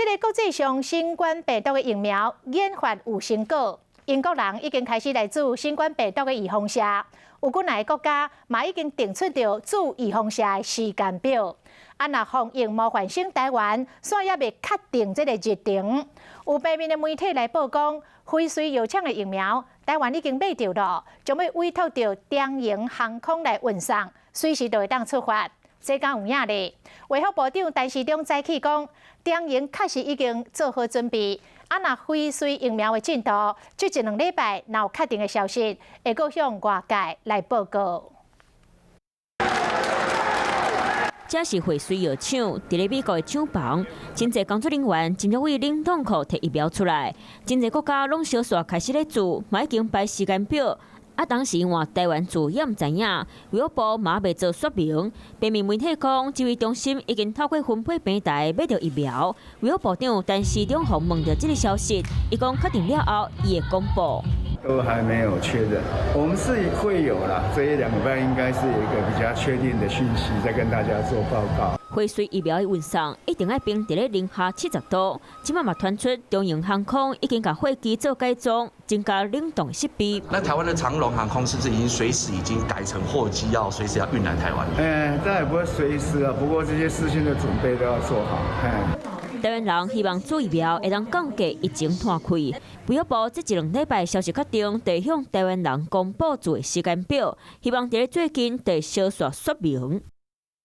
這个國際上新冠病毒的疫苗研發有成果，英國人已經開始來注新冠病毒的預防射，有幾若个國家嘛已經定出著注預防射的時間表。啊，若防疫模範生台灣，煞猶未確定這个日程。有平面的媒體來報講，輝瑞藥廠的疫苗，台灣已經買著囉，將欲委託著長榮航空來運送，隨時就會當出發。這敢有影咧？衛福部長陳時中早起講，長榮確實已經做好準備。啊，若輝瑞疫苗的進度，這一兩禮拜若有確定的消息，會閣向外界來報告。這是輝瑞藥廠佇咧美國的廠房，真濟工作人員進入為冷凍庫提疫苗出來，真濟國家攏小煞開始咧注，嘛已經排時間表。啊，當時換台灣注猶毋知影，衛福部嘛未做說明。平面媒體講，指揮中心已經透過分配平台買著疫苗。衛福部長陳時中予問著這个消息，伊講確定了後，伊會公布。都還沒有確認，我們是會有啦，這一兩禮拜應該是有一個比較確定的訊息，再跟大家做報告。輝瑞疫苗的運送一定愛冰佇咧零下70度，這擺嘛傳出長榮航空已經共貨機做改裝，增加冷凍設備。那台灣的長榮航空是不是已經隨時已經改成貨機，要隨時要運來台灣？哎，這也不會隨時啊，不過這些事先的準備都要做好。台灣人希望注疫苗會當降低疫情拖開。衛福部這一兩禮拜消息確定，會向台灣人公布注的時間表，希望佇咧最近會小煞說明。